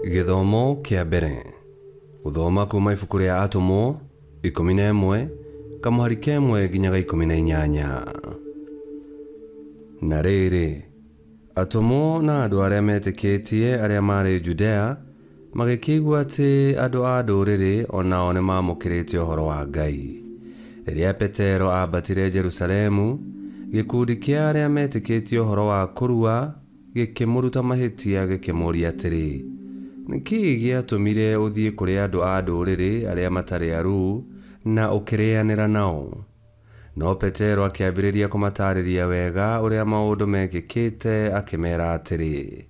Gĩthomo kĩa mbere. Gũthoma kuma ibuku rĩa Atũmwo 11 kamũhari kemwe nginya ga 18. Na rĩrĩ, atũmwo na andũ arĩa metĩkĩtie arĩa marĩ Judea magĩkĩigua atĩ andũ a ndũrĩrĩ o nao nĩmamũkĩrĩte ũhoro wa Ngai. Rĩrĩa Petero ambatire Jerusalemu, gĩkundi kĩa arĩa metĩkĩtie ũhoro wa kũrua gĩkĩmũruta mahĩtia gĩkĩmũũria atĩrĩ, nĩkĩĩ gĩatũmire ũthiĩ kũrĩ andũ a ndũrĩrĩ arĩa matarĩ aruu na ũkĩrĩanĩra nao? No Petero akĩambĩrĩria kũmatarĩria wega ũrĩa maũndũ mekĩkĩte akĩmera atĩrĩ,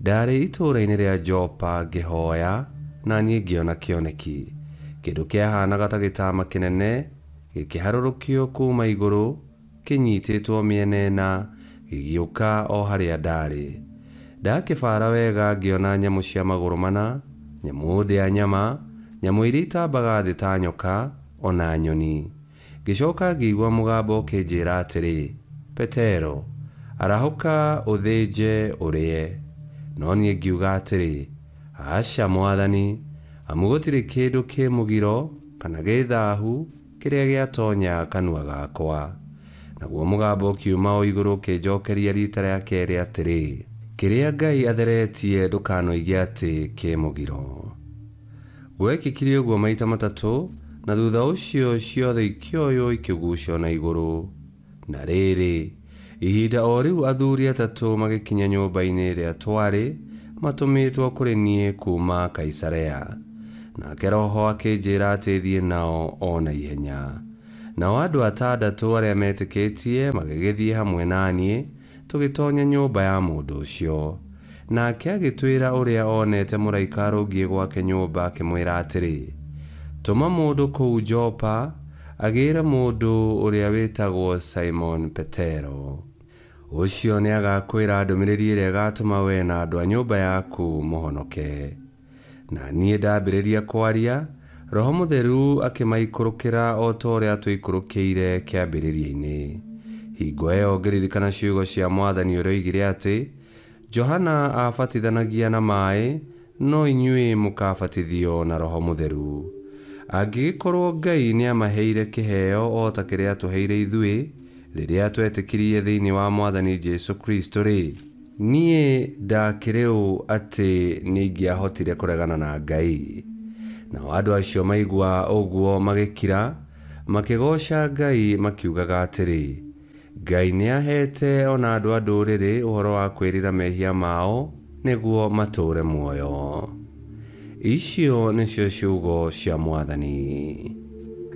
ndarĩ itũũra-inĩ rĩa Jopa ngĩhoya na niĩ ngĩona kĩoneki, kĩndũ kĩahanaga ta gĩtama kĩnene gĩkĩharũrũkio kuma igũrũ kĩnyitĩtwo mĩena ĩna gĩgĩũka o harĩa ndarĩ. Ndakĩbara wega ngĩona nyamũ cia magũrũ mana, nyamũ ndĩa nyama, nyamũ iria itambaga thĩ ta nyoka, ona nyoni. Ngĩcoka ngĩigua mũgambo ũkĩnjĩra atĩrĩ, Petero, arahũka ũthĩnje ũrĩe. No niĩ ngiuga atĩrĩ, aca Mwathani, amu gũtirĩ kĩndũ kĩ mũgiro kana gĩ thaahu kĩrĩa gĩatonya kanua gakwa. Naguo mũgambo ũkiuma o igũrũ ũkĩnjokeria rita rĩa kerĩ atĩrĩ, kĩrĩa Ngai atheretie ndũkanoige atĩ kĩ mũgiro. Gwekĩkire ũguo maita matatũ, na thutha ũcio ciothe ikĩoywo ikĩgucio na igũrũ. Na rĩrĩ, ihinda o rĩu athuri atatũ magĩkinya nyũmba-inĩ ĩrĩa twarĩ, matũmĩtwo kũrĩ niĩ kuma Kaisarea. Nake Roho akĩnjĩra atĩ thiĩ nao o na ihenya. Nao andũ atandatũ arĩa metĩkĩtie magĩgĩthiĩ hamwe na niĩ, tũgĩtonya nyũmba ya mũndũ ũcio. Nake agĩtwĩra ũrĩa onete mũraika arũngiĩ gwake nyũmba akĩmwĩra atĩrĩ, tũma mũndũ kũu Jopa agĩre mũndũ ũrĩa wĩtagwo Simon Petero. Ũcio nĩagakwĩra ndũmĩrĩri ĩrĩa ĩgatũma we na andũ a nyũmba yaku mũhonoke. Na niĩ ndambĩrĩria kwaria, Roho Mũtheru akĩmaikũrũkĩra o ta ũrĩa tũikũrũkĩire kĩambĩrĩria-inĩ. Hingo ĩyo ngĩririkana ciugo cia Mwathani ũrĩa oigire atĩ, Johana abatithanagia na maĩ, no inyuĩ mũkabatithio na Roho Mũtheru. Angĩgĩkorwo Ngai nĩamaheire kĩheo o ta kĩrĩa atũheire ithuĩ, rĩrĩa twetĩkirie thĩinĩ wa Mwathani Jesũ Kristo rĩ, niĩ ndakĩrĩ ũ atĩ nĩingĩahotire kũregana na Ngai? Nao andũ acio maigua ũguo magĩkira, makĩgooca Ngai makiugaga atĩrĩ, Ngai nĩahete ona andũ a ndũrĩrĩ ũhoro wa kwĩrira mehia mao nĩguo matũũre muoyo. Icio nĩcio ciugo cia Mwathani.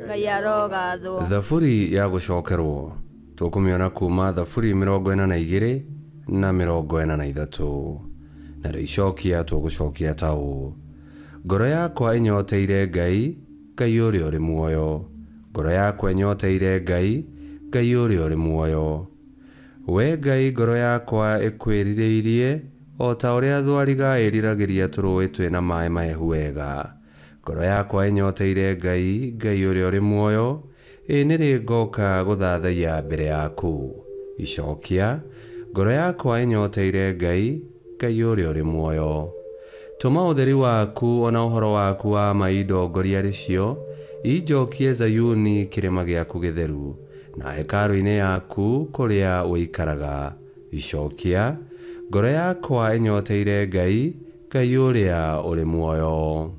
Ngai arogathwo. Thaburi ya gũcokerwo tũkũmĩona kuma Thaburi 42 na 43. Narĩo icokia tũgũcokia ta ũũ: ngoro yakwa ĩnyoteire Ngai, Ngai ũrĩa ũrĩ muoyo. Ngoro yakwa ĩnyoteire Ngai, Ngai ũrĩa ũrĩ muoyo. We Ngai, ngoro yakwa ĩkwĩrirĩirie o ta ũrĩa thwariga ĩriragĩria tũrũũĩ twĩna maĩ mahehu wega. Ngoro yakwa ĩnyoteire Ngai, Ngai ũrĩa ũrĩ muoyo, ĩ nĩrĩ ngoka gũthathaiya mbere yaku. Icokia, ngoro yakwa ĩnyoteire Ngai, Ngai ũrĩa ũrĩ muoyo. Tũma ũtheri waku ona ũhoro waku wa ma indongoria rĩcio, injokie Zayuni kĩrĩma gĩaku gĩtheru, na hekarũ-inĩ yaku kũrĩa ũikaraga. Icokia, ngoro yakwa ĩnyoteire Ngai, Ngai ũrĩa ũrĩ muoyo.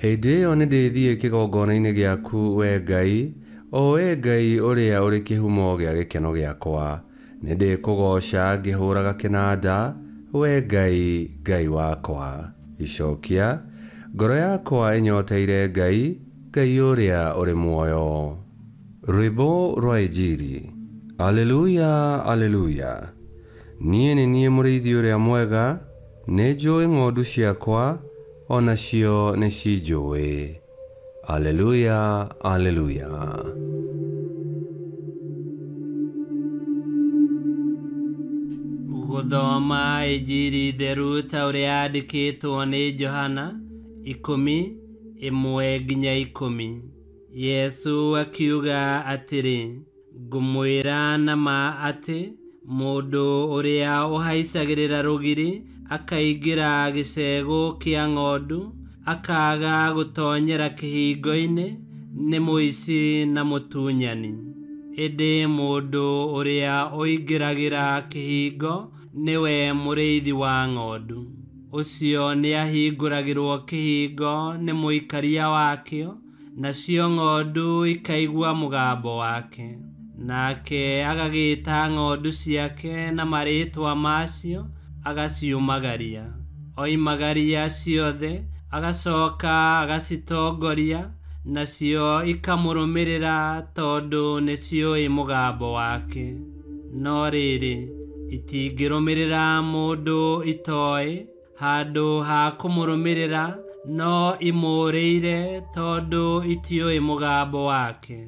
Hĩndĩ ĩyo nĩndĩthiĩ kĩgongona-inĩ gĩaku, we Ngai, o we Ngai ũrĩa ũrĩ kĩhumo gĩa gĩkeno gĩakwa. Nĩndĩkũgooca ngĩhũraga kĩnanda, we Ngai, Ngai wakwa. Icokia, ngoro yakwa ĩnyoteire Ngai, Ngai ũrĩa ũrĩ muoyo. Rwĩmbo rwa Injiri. Alleluia, alleluia. Niĩ nĩ niĩ mũrĩithi ũrĩa mwega, nĩnjũĩ ng'ondu ciakwa, o nacio nĩcinjũĩ. Alleluia, alleluia. Gũthoma Injiri theru ta ũrĩa yandĩkĩtwo nĩ Johana 10:1 nginya 10. Yesu akiuga atĩrĩ, ngũmwĩra na ma atĩ Mũndũ ũrĩa ũhaicagĩrĩra rũgiri akaingĩra gĩcegũ kĩa ng'ondu akaaga gũtonyera kĩhingo-inĩ nĩ mũici na mũtunyani. Ĩndĩ mũndũ ũrĩa ũingĩragĩra kĩhingo nĩwe mũrĩithi wa ng'ondu. Ũcio nĩahingũragĩrwo kĩhingo nĩ mũikaria wakĩo, nacio ng'ondu ikaigua mũgambo wake. Nake agagĩta ng'ondu ciake na marĩĩtwa macio, agaciumagaria. Oimagaria ciothe, agacoka agacitongoria, nacio ikamũrũmĩrĩra tondũ nĩciũĩ mũgambo wake. No rĩrĩ, itingĩrũmĩrĩra mũndũ itoĩ, handũ ha kũmũrũmĩrĩra no imũũrĩire tondũ itiũĩ mũgambo wake.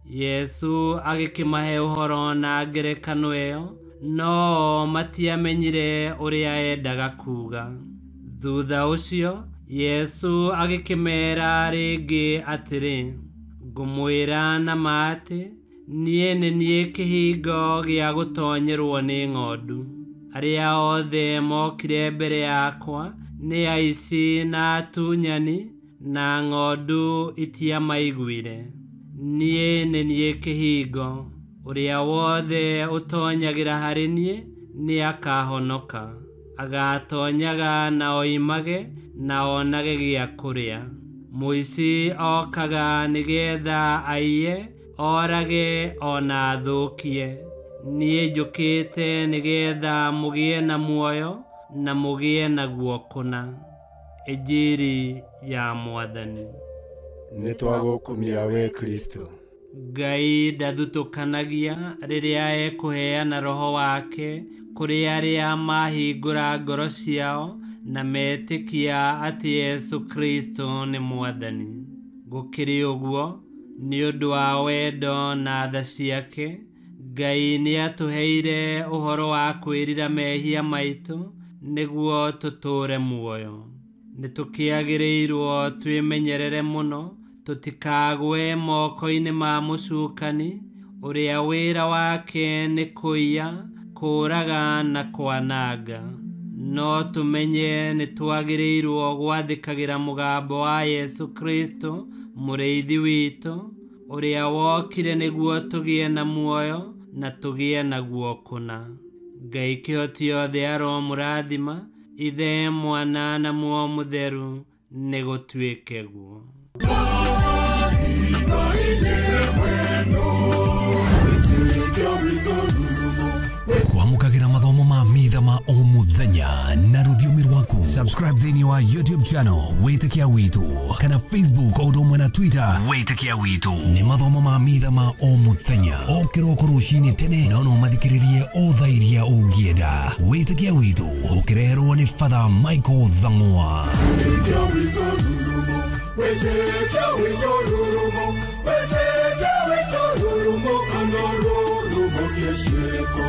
Yesu agĩkĩmahe ũhoro na ngerekano ĩyo, no o matiamenyire ũrĩa endaga kuuga. Thutha ũcio Yesu agĩkĩmeera rĩngĩ atĩrĩ, ngũmwĩra na ma atĩ niĩ nĩ niĩ kĩhingo gĩa gũtonyerwo nĩ ng'ondu. Arĩa othe mokire mbere yakwa nĩ aici na atunyani, na ng'ondu itiamaiguire. Niĩ nĩ niĩ kĩhingo. Ũrĩa wothe ũtonyagĩra harĩ niĩ nĩakahonoka. Agatonyaga na oimage na onage gĩa kũrĩa. Mũici okaga nĩgetha aiye, orage ona athũkie. Niĩ njũkĩte nĩgetha mũgĩe na muoyo na mũgĩe naguo kũna. Injiri ya Mwathani. Nĩtwagũkumia we Kristo. Ngai ndathutũkanagia rĩrĩa ekũheana roho wake kũrĩ arĩa mahingũra ngoro ciao na metĩkia atĩ Yesu Kristo nĩ Mwathani. Gũkĩrĩ ũguo, nĩ ũndũ wa wendo na tha ciake, Ngai nĩatũheire ũhoro wa kwĩrira mehia maitũ nĩguo tũtũũre muoyo. Nĩtũkĩagĩrĩirwo twĩmenyerere mũno tũtikagwe moko-inĩ ma mũcukani, ũrĩa wĩra wake nĩ kũiya, kũũraga na kwananga. No tũmenye nĩtwagĩrĩirwo gwathĩkagĩra mũgambo wa Yesu Kristo mũrĩithi witũ, ũrĩa wokire nĩguo tũgĩe na muoyo na tũgĩe naguo kũna. Ngai kĩhoti yothe aromũrathima, Ithe, Mwana na Muoyo Mũtheru, nĩgũtuĩke guo. Kwamũkagĩra mathomo ma mitha ma o mũthenya na rũthiomi rwaku. Subscribe thĩinĩ wa YouTube channel Wĩtĩkia Witũ kana Facebook o ũndũ ũmwe na Twitter Wĩtĩkia Witũ. Nĩ mathomo ma mitha ma o mũthenya o kĩroko rũcinĩ tene, no no mathikĩrĩrie o thaa iria ũngĩenda. Wĩtĩkia Witũ ũkĩreherwo nĩ Father Michael Thang'wa. Wĩtĩkia witũ rurumo, wĩtĩkia witũ rurumo, kana rurumo kĩciko.